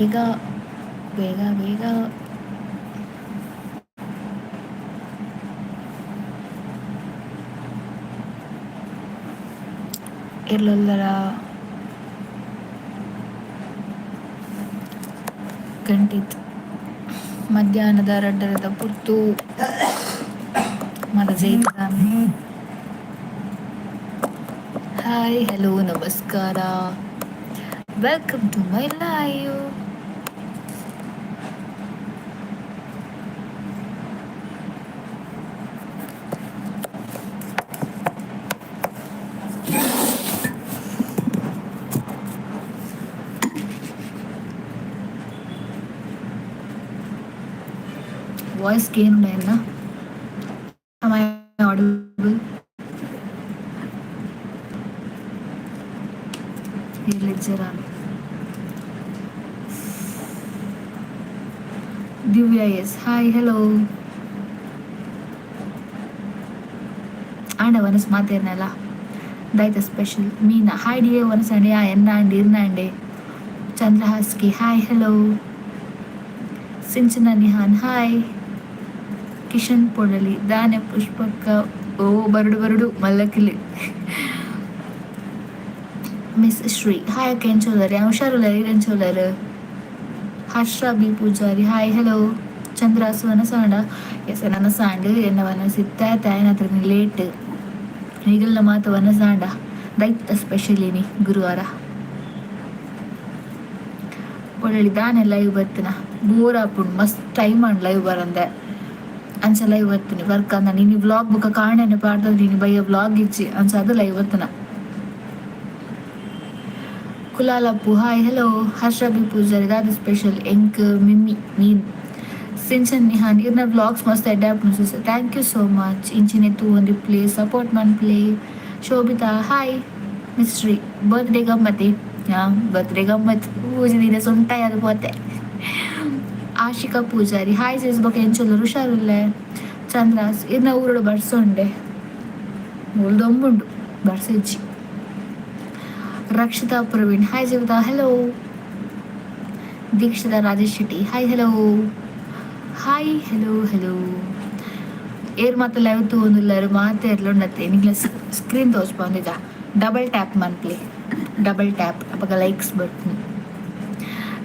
ಬೇಗ ಬೇಗ ಬೇಗ. ಇರ್ಲೊಲ್ಲರ ಗಂಟಿತ್ತು. ಮಧ್ಯಾಹ್ನದ ರಡ್ಡರದ ಪುರ್ತು ಹಾಯ್, ಹಲೋ, ನಮಸ್ಕಾರ. Welcome to my live. Voice ಕೇನುಂಡ? Am I audible? Lecture Divya S, hi, hello. ಆಂಡ ವನಸ್ ಮಾತೇರ್ನಲ್ಲ ದೈತ ಸ್ಪೆಷಲ್. ಮೀನಾ ಹಾಯ್ ಡಿಯೇ ವನಸ್ ಅಂಡೆ ಎನ್ನ ಅಂಡೆ ಇರ್ನ ಅಂಡೆ. ಚಂದ್ರಹಾಸ್ಕಿ hi, hello. Sinchana Nihan hi. Kishan Podali ದಾನೆ ಪುಷ್ಪಕ್ಕ ಓ ಬರಡು ಬರಡು ಮಲ್ಲಕಿಲಿ. ಮಿಸ್ ಶ್ರೀ ಹಾಯ್ ಅಕ್ಕ, ಎಂಚೋಲರ್? ಹುಷಾರುಲ್ಲರ್? ಎಂಚೋಲರ್? Harsha B Poojary hi, hello. ಚಂದ್ರಾಸು ವನಸಾಂಡ? ಎಸ್, ವನಸಾಂಡ್. ಎನ್ನ ವನಸಿತ್ತ ತಾಯನ ಹತ್ರ ಲೇಟ್. ಈಗೆಲ್ಲ ಮಾತು ವನಸಾಂಡ. ದೈತ ಸ್ಪೆಷಲ್ ಇನಿ ಗುರುವಾರ. ಒಳ್ಳೆ ದಾನೆ ಲೈವ್ ಬತ್ತಿನ? ಬೋರ್ ಆಪುಂಡು, ಮಸ್ತ್ ಟೈಮ್ ಆಂಡ್ ಲೈವ್ ಬರಂದೆ. ಅಂಚ ಲೈವ್ ಬತ್ತೀನಿ. ವರ್ಕ್ ಅಂದ ನೀನು ವ್ಲಾಗ್ ಬುಕ್ಕ ಕಾಣೆನೆ ಪಾಡ್ದ ನೀನು ಬಯ್ಯ ವ್ಲಾಗ್ ಇಜ್ಜಿ, ಅಂಚ ಅದು ಲೈವ್ ಬತ್ತನ. ಕುಲಾಲಪ್ಪು hi, hello. Harsha B Poojary ದಾದ ಸ್ಪೆಷಲ್? ಎಂಕ್ ಮಿಮ್ಮಿ ಮೀನ್. ಸಿಂಚನ್ ನಿಹಾನ್ ಇರ್ನ ವ್ಲಾಗ್ಸ್ ಮಸ್ತ್ adapt. Thank you so much. ಇಂಚಿನೆ ತೂ ಒಂದು ಪ್ಲೇ ಸಪೋರ್ಟ್ ಮನ್ play. Shobhita hi. Mystery birthday ಗಮ್ಮತಿ? ಹಾಂ, ಬರ್ತ್ಡೇ ಗಮ್ಮತ್. ಪೂಜೆ ದಿನ ಸೊಂಟ ಅದು ಪೋತೆ. ಆಶಿಕಾ ಪೂಜಾರಿ ಹಾಯ್ ಸಿಸ್, ಬೊಕ ಎಂಚೊಲ್ಲರ್? ಹುಷಾರುಲ್ಲೆ? ಚಂದ್ರಾಸ್ ಇರ್ನ ಊರುಡು ಬರ್ಸೊಂಡೆ, ದೊಂಬುಂಡು, ಬರ್ಸೆಜ್ಜಿ. Rakshita Praveen hi. Jeevitha hello. Dikshita Rajesh Shetty hi, hello. Hi, hello, hello. ಏರ್ ಮಾತ ಲೈವ್ ತೂವೊಂದುಲ್ಲೆರ್ ಮಾತೆರ್ಲ ಉಂಡತ್ತೆ. ನಿಕ್ಲೆ ಸ್ಕ್ರೀನ್ ತೋಜ್ಪಾವೊಂದಿಜ್ಜ? ಡಬಲ್ ಟ್ಯಾಪ್ ಮನ್ಪುಲೆ, ಡಬಲ್ ಟ್ಯಾಪ್. ಅಪಗ ಲೈಕ್ಸ್ ಬರ್ಪುಂಡು.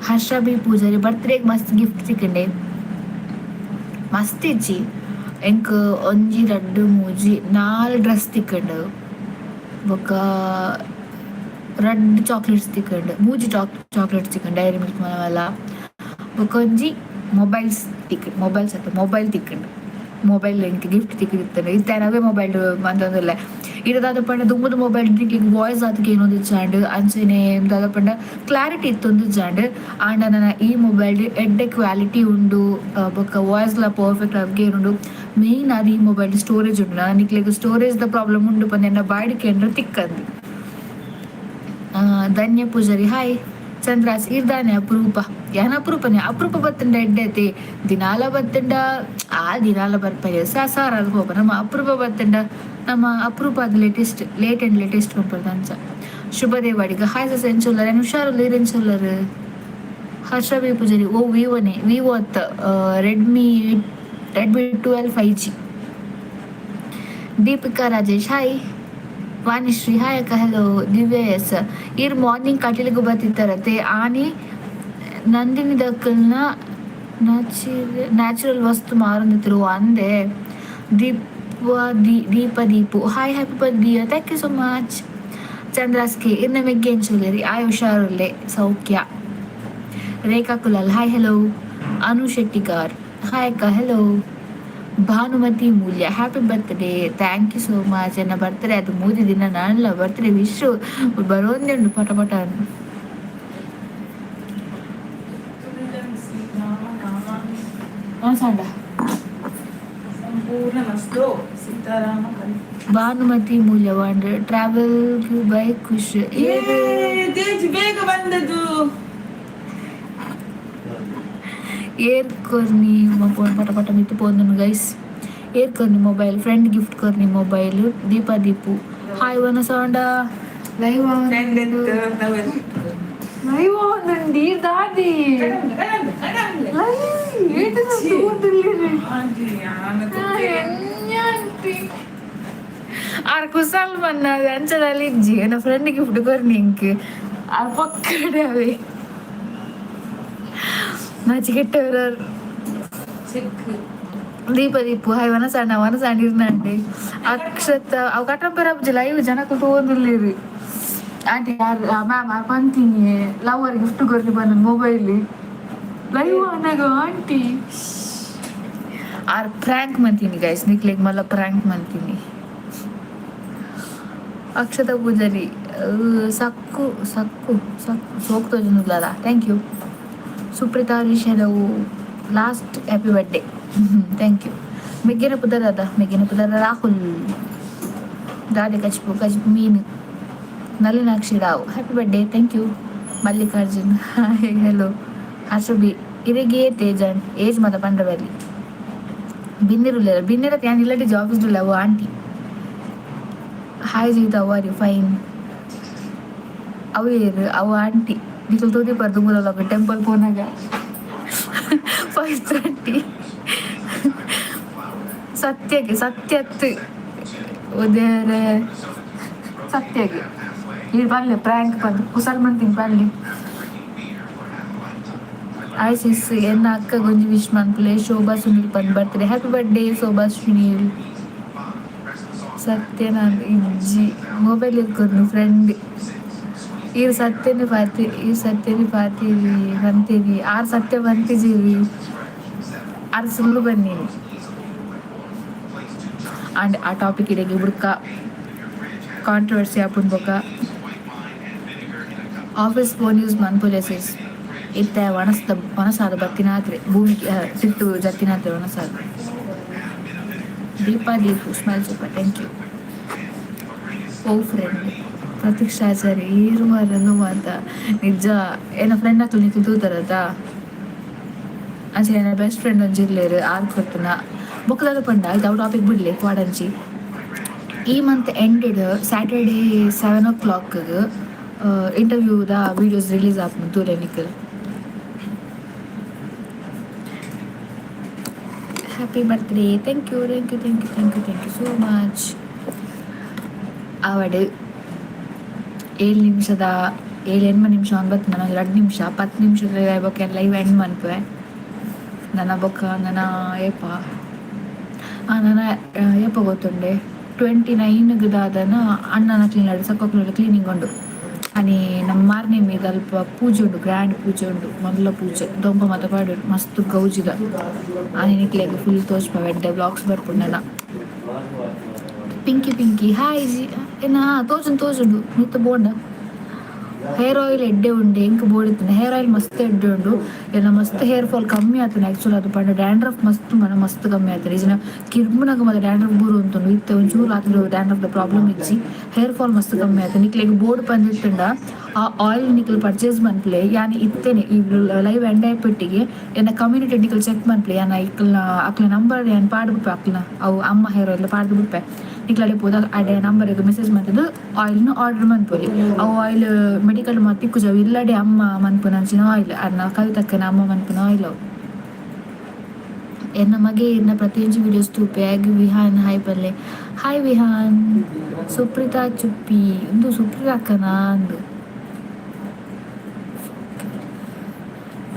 ಹರ್ಷ ಬಿ ಪೂಜಾರಿ ಬರ್ತ್ಡೇಗ್ ಮಸ್ತ್ ಗಿಫ್ಟ್ ತಿಕ್ಕಂಡೆ? ಮಸ್ತ್ ಇಜ್ಜಿ. ಎಂಕ್ ಒಂಜಿ ರಡ್ಡ್ ಮೂಜಿ ನಾಲ್ ಡ್ರೆಸ್ ತಿಕ್ಕಂಡು. ಬೊಕ್ಕ ರಡ್ಡ್ ಚಾಕ್ಲೇಟ್ಸ್ ತಿಕ್ಕಂಡು, ಮೂಜಿ ಚಾಕ್ಲೇಟ್ಸ್ ತಿಕ್ಕಂಡು, ಡೈರಿ ಮಿಲ್ಕ್ ಮಲ್ಲ. ಬೊಕ್ಕ ಒಂಜಿ ಮೊಬೈಲ್ಸ್ ತಿಕ್ಕಂಡು, ಮೊಬೈಲ್ಸ್ ಅತ್ತ ಮೊಬೈಲ್ ತಿಕ್ಕಂಡು. ಮೊಬೈಲ್ ಎಂಕ್ ಗಿಫ್ಟ್ ತಿಕ್ಕಿದಿತ್ತಂಡು. ಇತ್ತೆ ಅವೇ ಮೊಬೈಲ್ ಮಂತೊಂದುಲ್ಲೆ. ಇತ್ತೆ ದಾದ ಪಂಡ ದುಂಬುದ ಮೊಬೈಲ್ ನಿಕ್ಲೆಗ್ ವಾಯ್ಸ್ ಆತ್ ಕೇನೊಂದಿಜ್ಜಾಂಡ್, ಅಂಚನೆ ದಾದ ಪಂಡ ಕ್ಲಾರಿಟಿ ಇತ್ತೊಂದಿಜ್ಜಾಂಡ್. ಆಂಡ ನನ ಈ ಮೊಬೈಲ್ ಎಡ್ಡೆ ಕ್ವಾಲಿಟಿ ಉಂಡು, ಬೊಕ್ಕ ವಾಯ್ಸ್ ಲ ಪರ್ಫೆಕ್ಟ್ ಆದ್ ಕೇನುಂಡು. ಮೇನ್ ಆದ್ ಈ ಮೊಬೈಲ್ ಸ್ಟೋರೇಜ್ ಉಂಡು. ನನ ನಿಕ್ಲೆಗ್ ಸ್ಟೋರೇಜ್ ದ ಪ್ರಾಬ್ಲಮ್ ಉಂಡು ಪಂದ್ ಎನ್ನ ಬಾಯ್ಡ್ ಕೇಂಡ್ರೆ ತಿಕ್ಕಂದ್. ಧನ್ಯ ಪೂಜಾರಿ ಹಾಯ್. ಚಂದ್ರಾಸ್ ಇರ್ದಾನೆ ಅಪರೂಪ? ಯಾನ್ ಅಪರೂಪನೆ. ಅಪರೂಪ ಬತ್ತುಂಡ ಎಡ್ಡೆತೆ. ದಿನಾಲ ಬತ್ತುಂಡ ಆ ದಿನಾಲ ಬರ್ಪೆರ್ ಸಾರ ಅದು ಪೋಪ. ನಮ್ಮ ಅಪರೂಪ ಬತ್ತುಂಡ ನಮ್ಮ ಅಪರೂಪ ಅದು ಲೇಟೆಸ್ಟ್, ಲೇಟ್ ಅಂಡ್ ಲೇಟೆಸ್ಟ್ ಪನ್ಪುನದ ಅಂಚ. ಶುಭದೇವ್ ಅಡಿಗ ಹಾಯ್ ಸಸ್, ಎಂಚೊಲ್ಲರ್? ಯಾನ್ ಹುಷಾರುಲ್ಲ. ಈರ್ ಎಂಚೊಲ್ಲರ್? ಹರ್ಷ ಬಿ ಪೂಜಾರಿ ಓ ವಿವೋನೆ? ವಿವೋ ಅತ್ತ, ರೆಡ್ಮಿ, ರೆಡ್ಮಿ 12 5ಜಿ. ದೀಪಿಕಾ ರಾಜೇಶ್ ಹಾಯ್. ವಾಣಿಶ್ರೀ ಹಾಯ್ ಅಕ್ಕ, ಹಲೋ. ದಿವ್ಯ ಎಸ್ ಈರ್ ಮಾರ್ನಿಂಗ್ ಕಟೀಲಿಗೆ ಬತ್ತಿತ್ತಾರತೆ. ಆನಿ ನಂದಿನಿ ದಕ್ಕಲ್ನ ನ್ಯಾಚುರಲ್ ವಸ್ತು ಮಾರೊಂದಿತ್ತರು ಅಂದೆ. ದೀಪ ದೀಪ Deepu hi, happy birthday. Thank you so much. ಚಂದ್ರಾಸ್ಕೆ ಇರ್ನ ಮೆಗ್ಗೆ ಎಂಚೊಲ್ಲೆರಿ? ಆಯ್ ಹುಷಾರುಲ್ಲೆ, ಸೌಖ್ಯ. Rekha Kulal hi, hello. ಅನು ಶೆಟ್ಟಿಗಾರ್ ಹಾಯ್ ಅಕ್ಕ, hello. Bhanumathi Mulya happy birthday. Thank you so much. ಎನ್ನ ಬರ್ತ್ಡೇ ಅದು ಮೂಜಿ ದಿನ ನಾನ್ಲ ಬರ್ತ್ಡೇ ವಿಶ್ ಬರೋಂದೇ ಉಂಡು ಪಟ ಪಟ. ಸಾಂಡ. ಸಂಪೂರ್ಣ ಸೀತಾರಾಮ. ಭಾನುಮತಿ ಮೂಲ್ಯ ಟ್ರಾವೆಲ್ ಬೈ ಖುಷ್. ತೇಜ್ ಬೇಗ ಬಂದದ್ದು. ಏರ್ ಕೊರ್ನಿ ಪಟ ಪಟ ಮಿತ್ತು ಪೋಂದುಂಡು ಗೈಸ್. ಏರ್ ಕೊರ್ನಿ ಮೊಬೈಲ್? ಫ್ರೆಂಡ್ ಗಿಫ್ಟ್ ಕೊರ್ನಿ ಮೊಬೈಲ್. ದೀಪಾ ದೀಪು ಹಾಯ್. ವನಸಾಂಡ ಲೈವ್. ಫ್ರೆಂಡ್. Live ಒಂದುಂಡು ದಾದಿ. ಕಡಂದ ಕಡಂದ ಕಡಂದ. ಲೈವ್ ಏಟು ತೂಂದುಲ್ಲೆರ್. ಆಂಟಿ ಯಾನ. ಆಂಟಿ ಆರ್ ಕುಸಾಲ್ ಮನ್ನ ಅಂಚದಲ್ಲಿ ಇಜ್ಜಿ. ನನ್ನ ಫ್ರೆಂಡ್ ಗಿಫ್ಟ್ ಕೊರ್ನಿ ಇಂಕ್. ಆರ್ ಪಕ್ಕಡೆ ಅವೆ ನಾಚಿಕೆಟ್ಟವ್ರ. ಚೆಕ್. ದೀಪ ದೀಪು ಹಾಯ್. ವನಸಣ್ಣ ವನಸಣ್ಣ ಇರ್ನಂಡೆ. ಅಕ್ಷತ ಅವು ಕಟ್ಟಂಪೆರ ಲೈವ್ ಜನಕ್ಕೆ ತೋಂದುಲ್ಲೇರು. ಆಂಟಿ ಯಾರು ಮ್ಯಾಮ್ ಆರ್ ಪಂತೀನಿ ಲವರ್ ಗಿಫ್ಟ್ ಕೊರ್ನಿ ಬಂದ ಮೊಬೈಲ್ ಲೈವ್ ಅನ್ನಾಗ. Aunty R prank ಮಂತೀನಿ guys, ನಿಕ್ಲೆಗ್ ಮಲ್ಲ ಪ್ರ್ಯಾಂಕ್ ಮಂತೀನಿ. ಅಕ್ಷತ ಪೂಜಾರಿ ಸಕ್ಕು ಸಕ್ಕು ಸಕ್ಕು ಸೋಕ್ ತೋಜುನುಲ್ಲಲ್ಲ. Thank you. Suprita Harish, hello, last happy birthday. Thank you. ಮೆಗ್ಗಿನ ಪುದರದ ಮೆಗ್ಗಿನ ಪುದರ Rahul. ದಾದೆ ಕಚ್ಪು ಕಚ್ಪು ಮೀನು. Nalinakshi Rao, happy birthday. Thank you. Mallikarjun, hi, hello. Harsha B ಇರೆಗೆ ತೇಜನ್ ಏಜ್ ಮತ ಪಂಡ್ರಬಲ್ಲಿ ಬಿನ್ನಿರುಲ್ಲ ಬಿನ್ನಿರ ಯಾನ್ ಇಲ್ಲಟಿ ಜಾಬ್ ಇಲ್ಲ. ಅವು aunty hi Jeevitha, how are you? Fine. ಅವು ಏರು ಅವು ಆಂಟಿ ನಿಕಲ್ ತೋದಿ ಪರ್ದು ಮೂಲಕ ಟೆಂಪಲ್ ಪೋನಾಗ 5:30. ಸತ್ಯಗೆ ಸತ್ಯತ್ತು ಉದೇರೆ ಸತ್ಯಗೆ ಈರ್ ಬನ್ನಿ ಪ್ರ್ಯಾಂಕ್ ಬಂದು ಕುಸಲ್ ಮಂತಿಂಗ್ ಬನ್ನಿ. ಹಾಯ್ ಸಿಸ್, ಎನ್ನ ಅಕ್ಕ ಗೊಂಜಿ ವಿಶ್ ಮನ್ಪುಲೆ. ಶೋಭಾ ಸುನೀಲ್ ಪಂದ್ birthday. Happy birthday Shobha Sunil. Satyanand ಇಜ್ಜಿ ಮೊಬೈಲ್ ಇರ್ಕೊರ್ನು ಫ್ರೆಂಡ್. ಈರ್ ಸತ್ಯನೇ ಪಾತಿ ಈರ್ ಸತ್ಯನೇ ಪಾತಿರಿ ಬಂತೀರಿ. ಆರ್ ಸತ್ಯ ಬಂತಿಜೀರಿ, ಆರ್ ಸುಳ್ಳು ಬನ್ನಿ. ಅಂಡ್ ಆ ಟಾಪಿಕ್ ಇಡೆಗೆ ಬುಡ್ಕ ಕಾಂಟ್ರವರ್ಸಿ ಆಪುಂಡು. ಬೊಕ office phone use ಮನ್ಪುಲೆ ಸಿಸ್. ಇತ್ತೆ ಒಣಸ್ದ ಒಣಸಾದ ಬತ್ತಿನಾತ್ರೆ ಭೂಮಿ ಸಿಟ್ಟು ಜತ್ತಿನಾತ್ರೆ ಒಣಸಾದ. Deepa Deepu smile super. Thank you. O friend Pratikshacharya ಏರು ಮಾರನ್ನು ಮಾತ ನಿಜ ಏನ ಫ್ರೆಂಡ್ ಅಕ್ಲು ನಿಕ್ಲು ತೂತಾರತ. ಅಂಚೆ ಎನ್ನ ಬೆಸ್ಟ್ ಫ್ರೆಂಡ್ ಒಂಜಿ ಇಲ್ಲೇರು ಆರ್ ಕೊರ್ತುನ ಬೊಕ್ಕದಾದ ಪಂಡ ಅವು ಟಾಪಿಕ್ ಬಿಡ್ಲಿ ಕ್ವಾಡಂಚಿ. ಈ month ended Saturday 7 ಓ ಕ್ಲಾಕ್ಗೆ ಇಂಟರ್ವ್ಯೂದ ವೀಡಿಯೋಸ್ ರಿಲೀಸ್ ಆಪುಂಡು ತೂಲೆ ನಿಕಲ್. Happy birthday. Thank you, thank you, thank you, thank you, thank you so much. ಆವಡ್ 7 ನಿಮಿಷದ 7 8 ನಿಮಿಷ 9 ನಾನು 2 ನಿಮಿಷ 10 ನಿಮಿಷದ ಬೊಕ್ಕ ಲೈವ್ ಎಂಡ್ ಮನ್ಪುವೆ ನನ್ನ. ಬೊಕ್ಕ ನನ್ನ ಏಪ ನನ್ನ ಏಪ ಗೊತ್ತುಂಡೆ 29 ದಾದನ ಅಣ್ಣನ ಕ್ಲೀನ್ ಸಕ್ಕೊಕ್ಲ ಕ್ಲೀನಿಂಗ್ ಉಂಡು. ಅನಿ ನಮ್ಮ ಮಾರ್ನೆ ಅಲ್ಪ ಪೂಜೆ ಉಂಡು, ಗ್ರ್ಯಾಂಡ್ ಪೂಜೆ ಉಂಡು, ಮೊದಲ ಪೂಜೆ ದೊಂಪ ಮತ ಪಾಡು ಮಸ್ತ್ ಗೌಜಿದ. ಆನಿ ನಿಕ್ಲೆಗ್ ಫುಲ್ ತೋಜ್ಪ ಎಡ್ಡೆ ವ್ಲಾಗ್ಸ್ ಬರ್ಪುಂಡು ನನ್ನ. ಪಿಂಕಿ ಪಿಂಕಿ ಹಾಯ್ ಜಿ. ಏನ ತೋಜುಂಡು ತೋಜುಂಡು ಮಿತ್ತ ಬೋಂಡ ಹೇರ್ ಆಯಿಲ್ ಎಡ್ಡೆ ಉಂಡೆ ಎಂಕ್ ಬೋಡಿತ್ತುಂಡು. ಹೇರ್ ಆಯಿಲ್ ಮಸ್ತ್ ಎಡ್ಡೆ ಉಂಡು. ಎಲ್ಲ ಮಸ್ತ್ ಹೇರ್ ಫಾಲ್ ಕಮ್ಮಿ ಆತುಂಡು. ಆಕ್ಚುಲಿ ಅದು ಪಂಡ ಡ್ಯಾಂಡ್ರಫ್ ಮಸ್ತ್ ಮನ ಮಸ್ತ್ ಕಮ್ಮಿ ಆತುಂಡು. ಇಜಿನ ಕಿರ್ಮುನಗ ಮತ ಡ್ಯಾಂಡ್ರಫ್ ಬೂರು ಉಂತುಂಡು. ಇತ್ತೆ ಒಂಚೂರು ಆತುಂಡು. Dandruff the problem ಇಜ್ಜಿ. ಹೇರ್ ಫಾಲ್ ಮಸ್ತ್ ಕಮ್ಮಿ ಆತುಂಡು. ನಿಕ್ಲೆಗ್ ಬೋರ್ಡ್ ಪಂದಿತ್ತುಂಡ ಆ ಆಯಿಲ್ ನಿಕ್ಲ್ ಪರ್ಚೇಸ್ ಮನ್ಪುಲೆ. ಯಾನ್ ಇತ್ತೇನೆ ಈ ಲೈವ್ ಎಂಡ್ ಆಯ್ಪೆಟ್ಟಿಗೆ ಎನ್ನ ಕಮ್ಯುನಿಟಿ ನಿಕಲ್ ಚೆಕ್ ಮನ್ಪುಲೆ. ಯಾನ್ ಇಕ್ಲ್ನ ಅಕ್ಲ ನಂಬರ್ ಯಾನ್ ಪಾಡ್ ಬುಡ್ಪೆ. ಅಕ್ಲ್ನ ಅವು ಅಮ್ಮ ಹೇರ್ ಆಯಿಲ್ ಪಾಡ್ದು ಬುಡ್ಪೆ. ನಿಕ್ಲ ಪೋದ ಅಡೆ ನಂಬರ್ಗೆ ಮೆಸೇಜ್ ಮಲ್ತುದು ಆಯಿಲ್ನ ಆರ್ಡರ್ ಮನ್ಪೊಲಿ. ಅವು ಆಯಿಲ್ ಮೆಡಿಕಲ್ ಮಾತ ತಿಕ್ಕುಜಿ. ಅವು ಇಲ್ಲಡೆ ಅಮ್ಮ ಮನ್ಪುನಂಚಿನ ಆಯಿಲ್, ಅರ್ನ ಕವಿತಕ್ಕನ ಅಮ್ಮ ಮನ್ಪುನ ಆಯಿಲ್ ಅವು. ಎನ್ನ ಮಗೆ ಇರ್ನ ಪ್ರತಿಯೊಂಜಿ ವಿಡಿಯೋಸ್ ತೂಪೆ ಆಗ್ ವಿಹಾನ್ ಹಾಯ್ ಪಲ್ಲೆ. ಹಾಯ್ ವಿಹಾನ್. ಸುಪ್ರೀತಾ ಚುಪ್ಪಿ ಉಂದು ಸುಪ್ರೀತಾ ಅಕ್ಕನಾ ಅಂದು.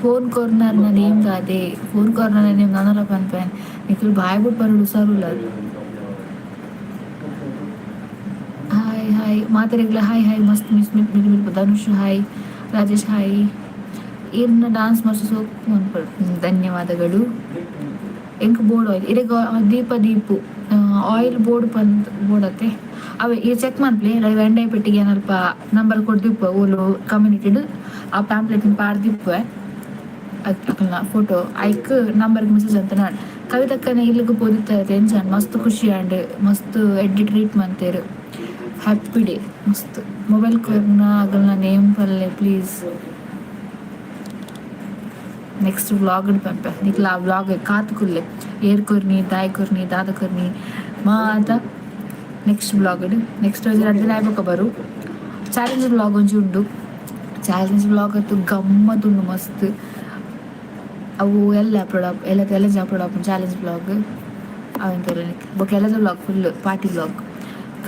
ಫೋನ್ ಕಾರ್ನರ್ನ ನೇಮ್ ದಾದೆ? ಫೋನ್ ಕಾರ್ನರ್ನ ನೇಮ್ ನನಲ ಪನ್ಪೇನ್. ನಿಕುಲು ಬಾಯ್ ಬುಡ್ ಪನೊಡು ಹುಷಾರುಲ್ಲರ್. ಹಾಯ್ ಹಾಯ್ ಮಾತೆರೆಗ್ಲ ಹಾಯ್ ಹಾಯ್. ಮಸ್ತ್ miss miss miss miss. Dhanush hi, Rajesh hi. ಈರ್ನ dance ಮಸ್ತ್ ಸೋಕು ಮನ್ಪೊಡು. ಧನ್ಯವಾದಗಳು. ಎಂಕ್ ಬೋರ್ಡ್ ಆಯಿಲ್ ಇರೆಗ್ ದೀಪ ದೀಪು ಆಯಿಲ್ ಬೋರ್ಡ್ ಪಂದ್ ಬೋಡತ್ತೆ ಅವೆ ಈ ಚೆಕ್ ಮನ್ಪುಲೆ. ಲೈವ್ ಎಂಡ್ ಆಯ್ಪೆಟ್ಟಿಗೆ ಏನಲ್ಪ ನಂಬರ್ ಕೊಡ್ದಿಪ್ಪು. ಓಲು ಕಮ್ಯುನಿಟಿಡ್ ಆ ಪ್ಯಾಂಪ್ಲೆಟ್ ಪಾಡ್ದಿಪ್ಪುವೆ ಅಕಲ್ನ ಫೋಟೋ ಐಕ್ ನಂಬರ್ಗೆ ಮೆಸೇಜ್ ಅಂತ. ನಾನ್ ಕವಿತಕ್ಕನ ಇಲ್ಲಿಗೆ ಪೋದಿತ್ತ ಟೆನ್ಷನ್ ಮಸ್ತ್ ಖುಷಿ ಆಂಡ್. ಮಸ್ತ್ ಎಡ್ಡೆ ಟ್ರೀಟ್ ಮಂತೇರು. ಹ್ಯಾಪಿ ಡೇ ಮಸ್ತ್. ಮೊಬೈಲ್ ಕೊರ್ನ ಅಗಲ್ನ ನೇಮ್ ಪಲ್ಲೆ please. Next vlog ಪನ್ಪೆ. ನಿಕ್ಲ ಆ ವ್ಲಾಗ್ ಕಾತ್ ಕುಲ್ಲೆ. ಏರ್ ಕೊರ್ನಿ, ದಾಯ್ ಕೊರ್ನಿ, ದಾದ ಕೊರ್ನಿ ಮಾತ next vlog. Next 2 ದಿನ ಆಯ್ಬೊಕ ಬರು. ಚಾಲೆಂಜ್ ವ್ಲಾಗ್ ಒಂಜಿ ಉಂಡು. ಚಾಲೆಂಜ್ ವ್ಲಾಗ್ ಅತ್ತು ಗಮ್ಮತ್ತುಂಡು ಮಸ್ತ್. ಅವು ಎಲ್ಲ ಅಪ್ಲೋಡ್ ಆಪ್, ಎಲ್ಲ ಎಲ್ಲ ಅಪ್ಲೋಡ್ ಆಪುಂಡು ಚಾಲೆಂಜ್ ವ್ಲಾಗ್. ಅವೆನ್ ತೂಲೆ. ಬೊಕ ಎಲ್ಲದ vlog full party vlog.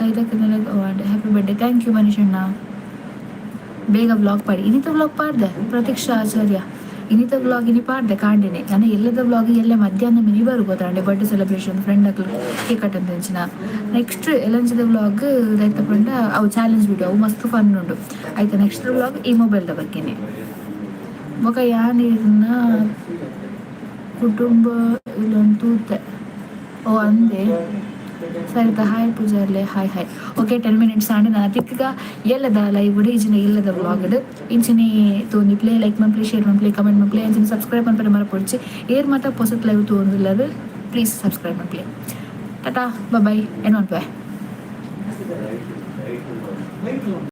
Happy birthday. Thank you Manish ಅಣ್ಣ. ಬೇಗ ವ್ಲಾಗ್ ಪಾಡಿ. ಇನ್ನಿತ ವ್ಲಾಗ್ ಪಾಡ್ದೆ ಪ್ರತೀಕ್ಷಾ ಆಚಾರ್ಯ. ಇನ್ನಿತ ವ್ಲಾಗ್ ಇನಿ ಪಾಡ್ದೆ ಕಾಂಡೆನೆ ನನ್ನ. ಎಲ್ಲದ ವ್ಲಾಗ್ ಎಲ್ಲ ಮಧ್ಯಾಹ್ನ ಮಿನಿ ಬರು ಗೊತ್ತಾಂಡೆ. ಬರ್ಡೇ ಸೆಲೆಬ್ರೇಷನ್, ಫ್ರೆಂಡ್ ಅಕ್ಲು ಕೇಕ್ ಕಟ್ ಅಂಚಿನ. ನೆಕ್ಸ್ಟ್ ಎಲ್ಲಂಚಿದ ವ್ಲಾಗ್ ದಾಯ್ತ ಪಂಡ ಅವು ಚಾಲೆಂಜ್ ವಿಡಿಯೋ, ಅವು ಮಸ್ತ್ ಫನ್ ಉಂಡು. ಆಯ್ತಾ? ನೆಕ್ಸ್ಟ್ ವ್ಲಾಗ್ ಈ ಮೊಬೈಲ್ದ ಬಗ್ಗೆನೆ. ಬೊಕ ಯಾನ್ ಇರ್ನ ಕುಟುಂಬ ಇಲ್ಲೊಂದು ತೂತೆ. ಓ ಅಂದೆ ಸರಿತಾ. ಹಾಯ್ ಪೂಜಾರ್ಲೆ, ಹಾಯ್ ಹಾಯ್. ಓಕೆ, 10 ಮಿನಿಟ್ಸ್ ಆಂಡ್. ನಾನು ತಿಕ್ಕಗ ಎಲ್ಲದ ಲೈವ್ ಇಜಿನ ಎಲ್ಲದ ವ್ಲಾಗ್ ಇಂಚಿನೆ ತೋಂದಿ. ಪ್ಲೇ ಲೈಕ್ ಮನ್ಪ್ಲೆ, ಶೇರ್ ಮನ್ಪ್ಲೆ, ಕಮೆಂಟ್ ಮನ್ಪ್ಲೆ, ಅಂಚಿನ ಸಬ್ಸ್ಕ್ರೈಬ್ ಮನ್ಪರೆ ಮರಪೊಡ್ಚಿ. ಏರ್ ಮಾತ ಪೊಸತ್ ಲೈವ್ ತೋಂದಿಲ್ಲದು, ಪ್ಲೀಸ್ ಸಬ್ಸ್ಕ್ರೈಬ್ ಮನ್ಪ್ಲೆ. ಟಾಟಾ, ಬಾಯ್. ಏನು ಮನ್ಪೆ? Right.